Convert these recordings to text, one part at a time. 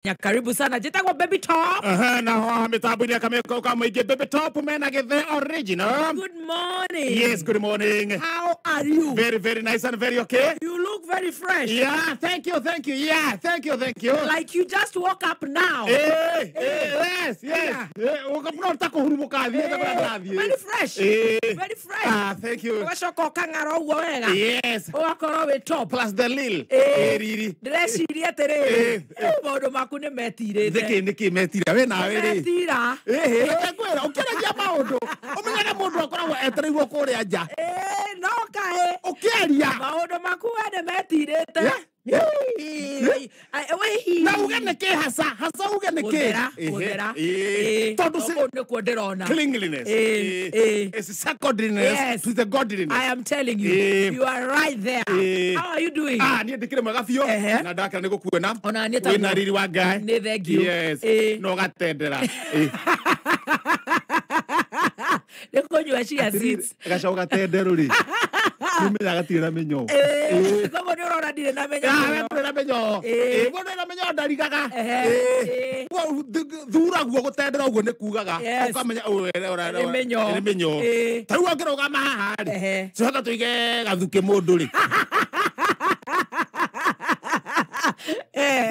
Ya karibu sana jitagwo Baby Top. Na ho mitambo-inĩ kameko ka mũingĩ Baby Top mena gĩthe original. Good morning. Yes, good morning. How are you? Very, very nice and very okay. You look very fresh. Yeah, thank you, thank you. Yeah, thank you, thank you. Like you just woke up now. Hey, hey, yes, yes. Very fresh. Very fresh. Ah, thank you. Ũgacoka ũkang'ara ũguo wega. Yes. Ũgakorwo wĩ top. Plus the lil. Riri. Ndĩreciria atĩrĩrĩ, maũndũ maku nĩ metirĩte. Nĩkĩ nĩkĩ metira we nawe rĩ? Metira. Ĩhĩ, ũkĩaragia maũndũ. Ũmenyaga mũndũ akoragwo etereirwo kũrĩa nja. No kaĩ. Ũkĩaria. Maũndũ maku we nĩ metirĩte. Na uge nĩkĩ hasa hasa uge nĩkĩ? Gũthera. Tondũ nĩkuo ndĩrona. Cleanliness. It's sacredness to the godliness. I am telling you, you are right there. How are you doing? Ah, niĩ ndĩkĩrĩ mwega biũ. Na ndakena nĩ gũkuona. Ona niĩ taguo. Wĩna riri wa Ngai. Nĩ thank you. Yes. No gatendera. Nĩ kũnyua chia seeds. Gacaũ gatenderũ rĩ. Nĩmenyaga gatirĩ na mĩnyoo. Koguo nĩ ũrona ndirĩ na mĩnyoo. We ndũrĩ na mĩnyoo. Mũndũ wĩna mĩnyoo ndarigaga. Thuraguo gũtendera ũguo nĩ kugaga. Ũkamenya nĩ mĩnyoo. Ta rĩu ũngĩrũgama haha rĩ, coka tũige gathukĩ mũndũ rĩ.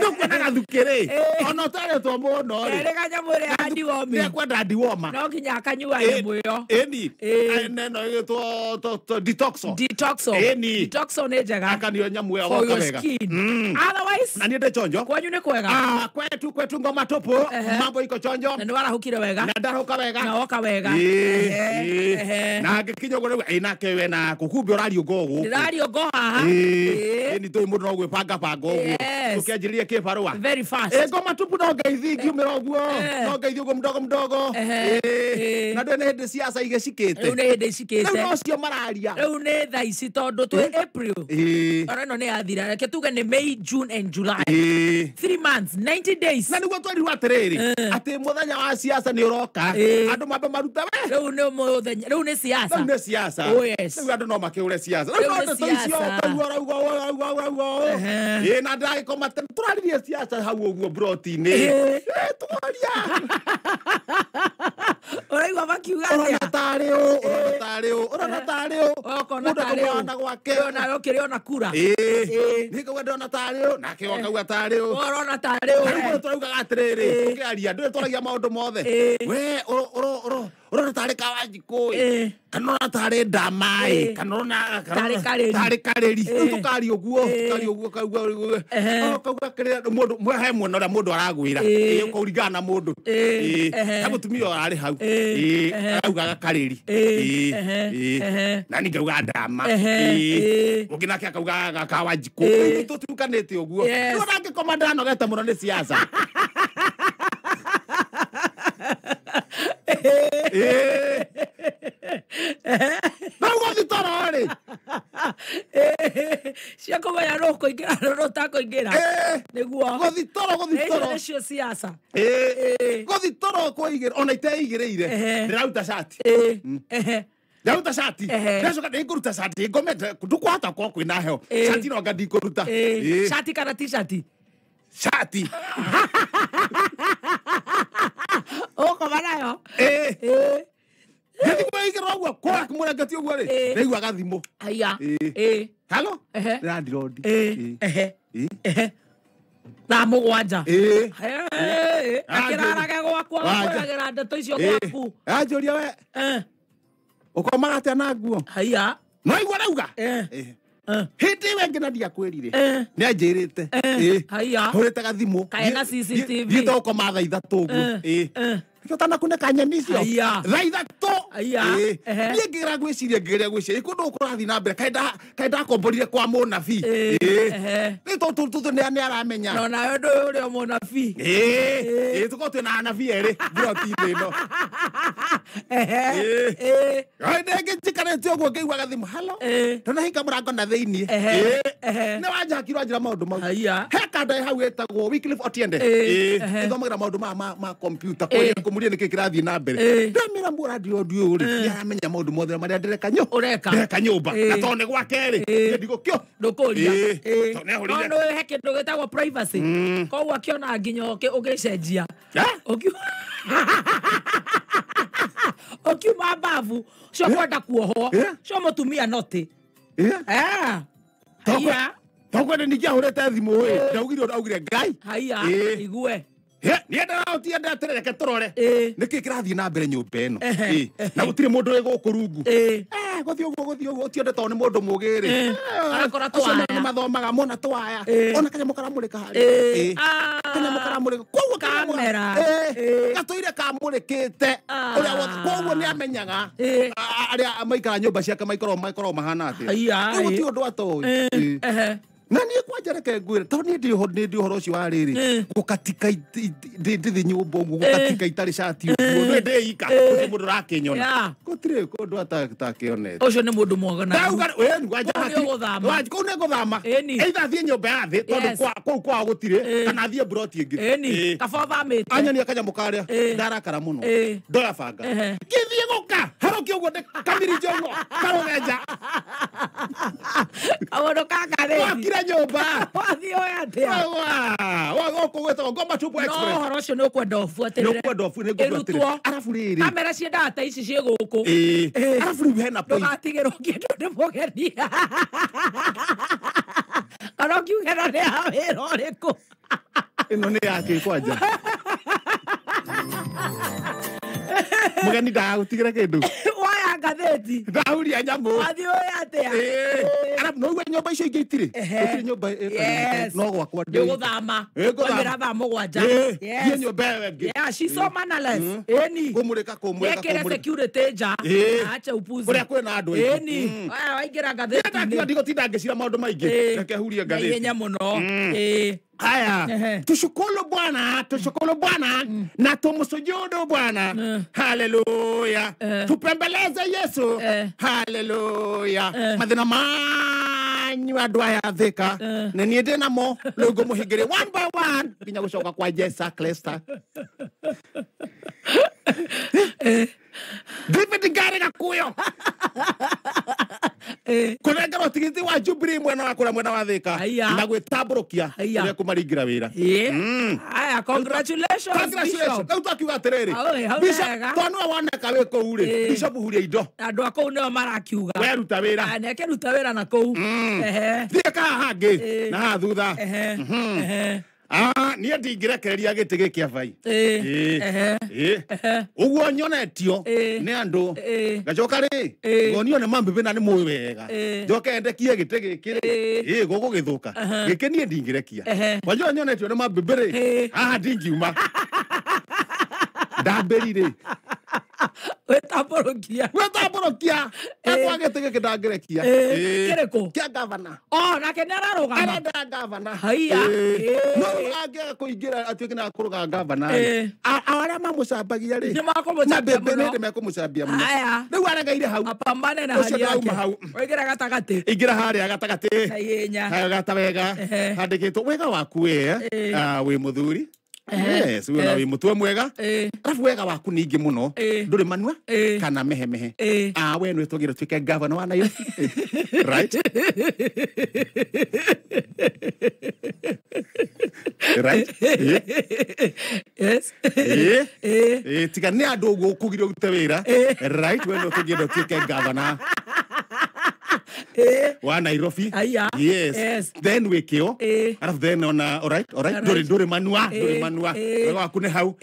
No kwenda gathukĩ rĩ, ona ũtarĩtwo mũno rĩ. Nĩ kanyamũ ĩrĩa ya deworming. Nĩekwenda dewormer. No nginya akanyua nyamũ ĩyo. Ĩni. Neno ĩgĩtwo detoxo. Detoxo. Ĩni. Detoxo nĩ njega. Akanyua nyamũ ĩyo For agoka your wega. skin. Otherwise. Na niĩ ndĩ chonjo. Kwanyu nĩ kwega. Ah, kwetu kwetu ngoma tupu. Mambo iko chonjo. Na nĩ warahũkire wega. Na ndarahũka wega. Na woka wega. Na ngĩkinya ũguo rĩu ĩ nake we na kũkumbe ũrariũnga ũguo. Ndĩrariũnga haha. Ĩni tũĩ mũndũ no gwĩbanga banga ũguo. Ũkĩanjĩrĩria kĩbarũa. Very fast. Ngoma tupu no ngeithi ngiumĩra ũguo. No ngeithi ũguo mdogo mdogo. Na ndũĩ nĩ hĩndĩ ciaca igĩcikĩte. Rĩu nĩ hĩndĩ icikĩte. Rĩu nocio mararia. Rĩu nĩ thaa ici tondũ twĩ April. Ora ĩno nĩ yathira. Reke tuge nĩ May, June and July. 3 months, 90 days. Na nĩguo twerirwo atĩrĩrĩ, atĩ mũthenya wa ciaca nĩ ũroka. Andũ mambe maruta we. Rĩu nĩ mũthenya, rĩu nĩ ciaca. Rĩu nĩ ciaca. Oh yes. Rĩu andũ no makĩũre ciaca. Rĩu no ndeto icio ũkaigua ũrauga ũrauga ũrauga. Na ndagĩkoma tene tũraririe ciaca hau ũguo broti-inĩ. Twaria. Ũraigua makiuga atĩa? Ũrona tarĩ ũ, ũrona tarĩ ũ, ũrona tarĩ ũ. Ũkona tarĩ ũ. Mũndũ gwake. Ona ũkĩrĩ ona kura. Niĩ ngauga ndĩrona tarĩ ũ, nake akauga tarĩ ũ. Ũrona tarĩ ũ. Rĩu mũndũ tũraugaga atĩrĩrĩ, ũkĩaria ndũĩ twaragia maũndũ mothe. We ũrona tarĩ Kawanjikũ ĩ, kana ũrona tarĩ Ndama ĩ, kana ũrona tarĩ Karĩri. Tarĩ Karĩri. Rĩu tũkaria ũguo, tũkaria ũguo kauga kauga kĩrĩa mũndũ he mwena ũrĩa mũndũ aragwĩra. Ũkauringana na mũndũ. He mũtumia ũrarĩ hau. Araugaga Karĩri. Na niĩ ngauga Ndama. Ũngĩ nake akaugaga Kawanjikũ. Rĩu tũtukanĩte ũguo. Rĩu ona ngĩkoma ndanogete mũno nĩ ciaca. Rĩu gũthiĩ toro rĩ. Cia kũmenya nũ ũkũingĩra na nũ ũtakũingĩra. Nĩguo. Gũthiĩ toro, gũthiĩ toro. Nĩcio ciaca. Gũthiĩ toro kwĩigĩra, ona iteigĩrĩire. Ndĩraruta cati. Ndĩraruta cati. Ndacoka ndĩngũruta cati, ngomete, ndũkũhota gũkorwo kwĩna heho. Cati no anga ndikũruta. Cati kana t-shirt? Cati. Ũkoma nayo? Ngĩthiĩ kwĩigĩra ũguo, kũra mũrangĩti ũguo rĩ, ndaiguaga thimũ. Haiya. Halo? Landlord. Thaa mũgwanja. Akĩrarage gwaku, agakũragĩra ndeto icio gwaku. Anjũria we. Ũkomaga atĩa na nguo? Haiya. No igua arauga? Hĩndĩ ĩyo ĩngĩ na ndiakwĩrire. Nĩ anjĩrĩte. Haiya. Hũrĩte gathimũ. Kaĩ na CCTV. Thiĩte gũkoma thaa ithatũ ũguo. Nĩkĩo ũtanakunĩka nyeni icio. Thaa ithatũ. Niĩ ngĩgera gwĩciria ngĩgeria gwĩciria kũndũ kũrathiĩ na mbere kaĩ ndakomborire kwa mũnabii. Nĩ tondũ tũtũ nĩ aramenya. No nawe ndũĩ ũrĩa mũnabii. Tũkorwo twĩna anabii erĩ mburoti-inĩ ĩno. Hĩndĩ ĩngĩ njikarĩte ũguo ngĩigua gathimũ, halo? Ndũnahinga mũrango na thĩiniĩ. Nĩ wanjakirwo anjĩra maũndũ mau. He kanda ĩ hau ĩtagwo Wycliffe Otiende. Ĩthomagĩra maũndũ maya ma computer kũrĩa ndĩmũrie nĩkĩ kĩrathiĩ na mbere ndamĩra mũrandi ũndũ ũyũ rĩ nĩaramenya maũndũ mothe marĩa ndĩreka ndĩreka nyũmba na tondũ nĩ gwake rĩ niĩ ndigũkĩo ndũkũria no he kĩndũ gĩtagwo privacy koguo akĩona nginya ũgĩcenjia ũkiuma mbabu ũcio kwenda kuohwo ũcio mũtumia noti tokwenda ningĩ ahũrĩte thimũ ĩ ndaugire ũndũ augire Ngai haiya igue niĩ ndĩraũtienda atĩrĩ reke tũrore nĩkĩ kĩrathiĩ na mbere nyũmba ĩno na gũtirĩ mũndũ wĩ gũkũ rungu gũthiĩ ũguo gũthiĩ ũguo ũtiende tondũ nĩ mũndũ mũũgĩ rĩ acio nĩ mathomaga mona twaya ona kanyamũ karamũrĩka harĩa kanyamũ karamũrĩka koguo kamera gatũire kamũrĩkĩte ũrĩa wothe koguo nĩ amenyaga arĩa maikara nyũmba ciake maikoragwo mahana atĩa rĩu gũtirĩ ũndũ atoĩ na niĩ kwanja reke ngwĩre tondũ niĩ ndĩ ũhoro ũcio wa rĩrĩ gũkatika ndĩthĩ nyũmba ũguo gũkatika itarĩ cati ũguo nĩ ndĩika gũtirĩ mũndũ ũrakĩnyona gũtirĩ kũndũ atakĩonete ũcio nĩ mũndũ mwaganu kũu nĩ ngũthama either thiĩ nyũmba ya thĩ tondũ kũu kwao gũtirĩ kana thiĩ mburoti ĩngĩ kaba ũthamĩte anyonia kanyamũ karĩa ndarakara mũno ndoya banga ngĩthiĩ gũka harũkia ũguo ndĩkamirija ũguo karũgenja kaũndũ gaka rĩ nyũmba wathiĩ oya atĩa gũkũ gwĩtagwo Ngoma Tupu Express no ũhoro ũcio nĩ ũkwenda ũbuatĩrĩre nĩngũbuatĩrĩra arabu rĩrĩ kamera ciendaga ta ici ciĩ gũkũ arabu rĩu hena point ndũgatigĩrwo kĩndũ nĩ mũgeni kana ũkiuge ĩno nĩ ya wĩra ũrĩkũ ĩno nĩ yakĩ kwanja mũgeni ndagagũtigĩre kĩndũ woya ngathĩti ndahuria nyamũ wathiĩ oya atĩa arabu no ũigue nyũmba icio ingĩ itirĩ gũtirĩ nyũmba no gwakwa ndĩgũthama kwambĩra thaa mũgwanja thiĩ nyũmba ĩyo ĩngĩ yeah she's so mannerless ĩni kũmũrĩka kũmũrĩka ekĩre security nja ache upuzi kũrĩa kwĩna andũ aingĩ ĩni waingĩra ngathĩti-inĩ ndigũtinda ngĩcira maũndũ maingĩ reke hurie ngathĩti ihenya mũno Haya, tushukuru Bwana, tushukuru Bwana na tumsujudu Bwana. Haleluya. Tupembeleze Yesu. Haleluya. Mathina manyu andũ aya Thika na niĩ ndĩ namo rĩu ngũmũhingĩria one by one nginya gũcoka kwa Jesu Kristo. David Ngare Gakuyo kũnengerwo tigiti wa Jubilee mwena wa kũrĩa mwena wa Thika na gwĩtambũrũkia ũrĩa kũmaringĩra wĩra. Aya, congratulations Bishop. Rĩu twakiuga atĩrĩrĩ Bishop tondũ nĩwe woneka wĩ kũu rĩ Bishop huria indo andũ a kũu nĩo marakiuga weruta wĩra nĩakĩruta wĩra na kũu thiĩ kaha hangĩ na haha thutha niĩ ndingĩrekereria gĩtĩ gĩkĩ abai ũguo nyonetio nĩ andũ ngacoka rĩ ngonio nĩ mambĩbĩ na nĩ mũĩ wega njoke endekie gĩtĩ gĩkĩ rĩ gũgũgĩthũka gĩkĩ niĩ ndingĩrekia kwanja nyonetio nĩ mambĩbĩ rĩ haha ndingiuma ndambĩri rĩ wĩtambũrũkia akwa gĩtĩ gĩkĩ ndangĩrekia kĩrĩkũ kĩa gavana nake nĩ ararũgama arenda gavana haiya no angĩaga kũingĩra atuĩke nĩ akũrũga gavana rĩ arĩa mamũcambagia rĩ nĩ makũmũcambia mũno nĩ mekũmũcambia mũno rĩu aregeire hau apambane na hali yake waingĩra gatagatĩ ingĩra harĩa gatagatĩ na ihenya gata wega handĩkĩtwo wega waku we wĩ mũthuri Yes, we na wĩ mũtwe mwega arabu wega waku ningĩ mũno ndũrĩ manua kana mehemehe we nĩ twagĩrĩirwo tuĩke gavana wa Nairobi right right yes tiga nĩ andũ ũguo ũkũgirio ũrute wĩra right we nĩ tũngĩenda ũtuĩke gavana wa Nairobi. Yes. Then wĩkĩo arabu then ona alright ndũrĩ manua wega waku nĩ hau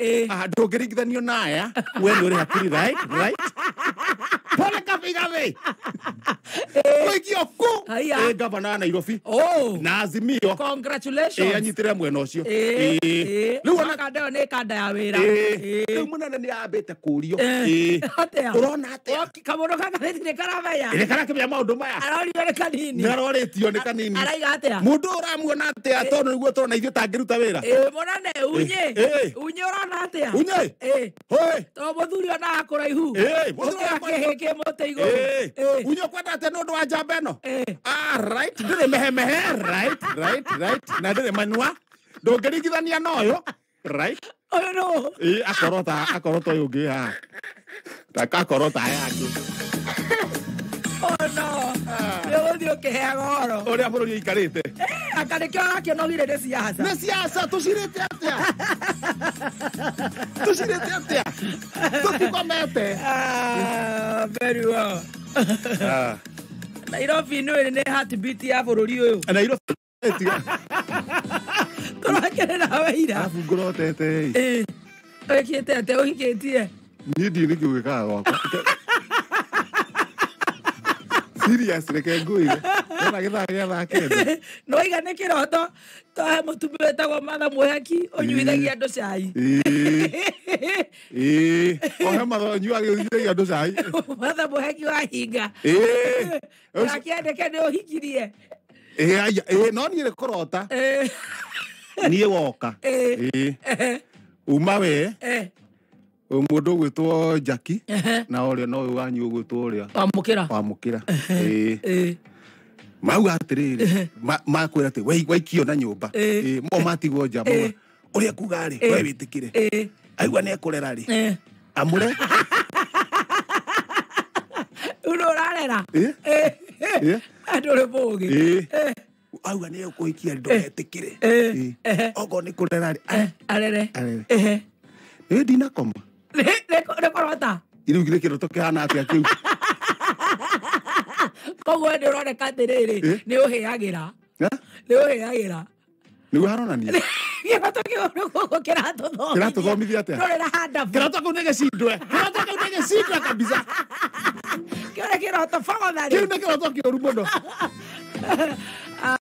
ndũngĩringithanio na aya we nĩ ũrĩ hakiri right pole kabigathi kũikio kũ gavana wa Nairobi na Azimio congratulations anyitĩrĩre mwena ũcio rĩu ona kanda ĩyo nĩ kanda ya wĩra rĩu mũnene nĩ ambĩte kũrio ũrona atĩa kamũndũ gaka nĩ karamenya nĩ karakĩmenya maũndũ maya arorio nĩ kanini nĩ arorĩtio nĩ kanini araiga atĩa mũndũ ũramuona atĩa tondũ nĩguo tũrona ithuĩ tangĩruta wĩra mũnene unye ũrona atĩa unye tondũ mũthuri onaga kũraihu ũkĩra kĩhĩ kĩ mũtĩ igũrũ unye ũkwenda atĩa nĩ ũndũ wa njamba ĩno right ndĩrĩ mehemehe right na ndĩrĩ manua ndũngĩringithania na ũyũ right Ũyũ nũ? Ĩĩ akorota akorota ũyũ ũngĩ haha. Akorota yake. Oh no. Nĩ ũgũthiĩ ũkĩheaga ũhoro. Ũrĩa bũrũri ũikarĩte. Anga nĩkĩo ũrakĩonogire nĩ siasa. Nĩ siasa tũcirĩte atĩa? Tũcirĩte atĩa? Tũtikomete. Very well. Nairobi nĩ nĩ heartbeat ya bũrũri ũyũ. Nairobi tiga. Tũrakĩrĩ nawe ira. Arabu ngũrotete. Ĩĩ. Wĩkĩte atĩa ũhikĩtie? Niĩ ndiũĩ nĩkĩ gwĩkaga gwakwa. Serious reke ngwĩre. Wona gĩthaa gĩa thaa kenda. No iga nĩ kĩroto twahe mũtumia wĩtagwo Martha Mũheki ũnyuithagia andũ cai. Ĩĩ. Ohe Martha ũnyuithagia andũ cai. Martha Mũheki wahinga. Ĩĩ. Ũrakĩandĩke nĩ ũhikirie. Ĩĩ aya, ĩĩ no niĩ kũrota. Niĩ woka. Ĩĩ. Uma we. Mũndũ ũgwĩtwo Jackie na ũrĩa no ũyũ wanyu ũgwĩtwo ũrĩa Wamũkĩra. Wamũkĩra. Ĩĩ. Mauga atĩrĩrĩ, makwĩra atĩ waikio na nyũmba. Ĩĩ, mo matigwo nja mauga ũrĩa kuga rĩ, we wĩtĩkĩre. Aigua nĩ ekũrera rĩ. Amũre. Ũndũ ũrarera. Ĩĩ. Andũ ũrĩ mũũgĩ. Ĩĩ. Auga nĩ ekũhikia ndũgetĩkĩre. Ĩĩ. Okorwo nĩ kũrera rĩ. Arere. Arere. Nĩ ndinakoma. Nĩ kũrota. Rĩu nĩ kĩroto kĩhana atĩa kĩu? Koguo nĩ ũroneka atĩrĩrĩ, nĩ ũhĩagĩra. Nĩ ũhĩagĩra. Nĩguo haronania. Kĩroto kĩu nĩguo kĩratũthomithia. Kĩratũthomithia atĩa? Ndũrĩ na handabu. Kĩroto kĩu nĩ gĩcindwe. Kĩroto kĩu nĩ gĩcindwe kabisa. Kĩu nĩ kĩroto bogotharĩ. Kĩu nĩ kĩroto kĩũru mũno.